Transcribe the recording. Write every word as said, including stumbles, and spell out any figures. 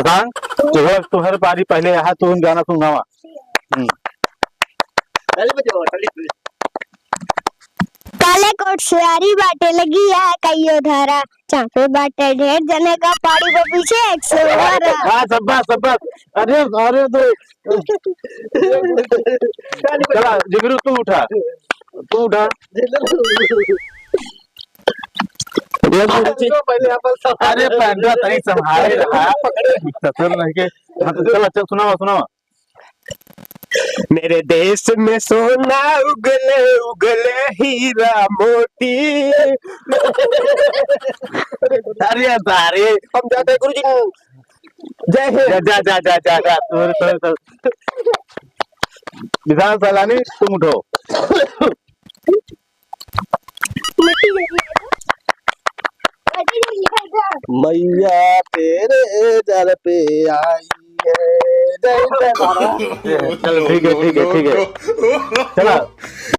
बताओ, तोहर, तोहर पारी पहले यहाँ, तू गाना सुनावा। हम्म। काले कोट से आरी बाटे लगी है कइयो धारा, चापे बाटे ढेर जने का पाड़ी पे पीछे एक सौ बारह। हाँ, शाबाश, शाबाश। अरे, अरे, तो चला, जिगरू, तू उठा, तू उठा। पहले अपन सब अरे, पैंटवा तनी संभाले रहा। ससुर नहीं के। हाँ, तो चला, चल, सुनावा, सुनावा। मेरे देश में सोना उगले उगले हीरा मोती। अरे, अरे। हम जाते हैं गुरुजी। जय हिंद। जा, जा, जा, जा, जा, जा। Sorry, sorry, sorry। विशाल सैलानी, तुम उठो। मैया तेरे दर पे आई है। जय जय बाबा। चलो, ठीक है, ठीक है, ठीक है। चला।